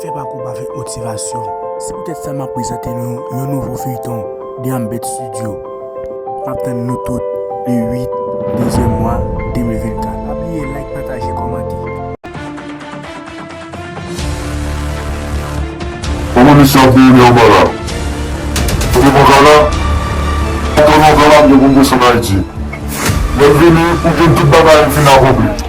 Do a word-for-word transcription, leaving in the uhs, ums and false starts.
Fè pa kou pa fè motivasyon. Se poutèt sa m ap prezante nou yon nouvo feyton de Ambet Studio. M ap tann nou tout le uit dezyèm mwa de mil vennkat. Pa bliye like, pataje, kòmante. Kòman mesye ap dewoule anba la? Kote Pankala? Patwon Pankala m gen pou m desann Ayiti. Lè l vini, pou jwenn tout bagay m fin akonpli.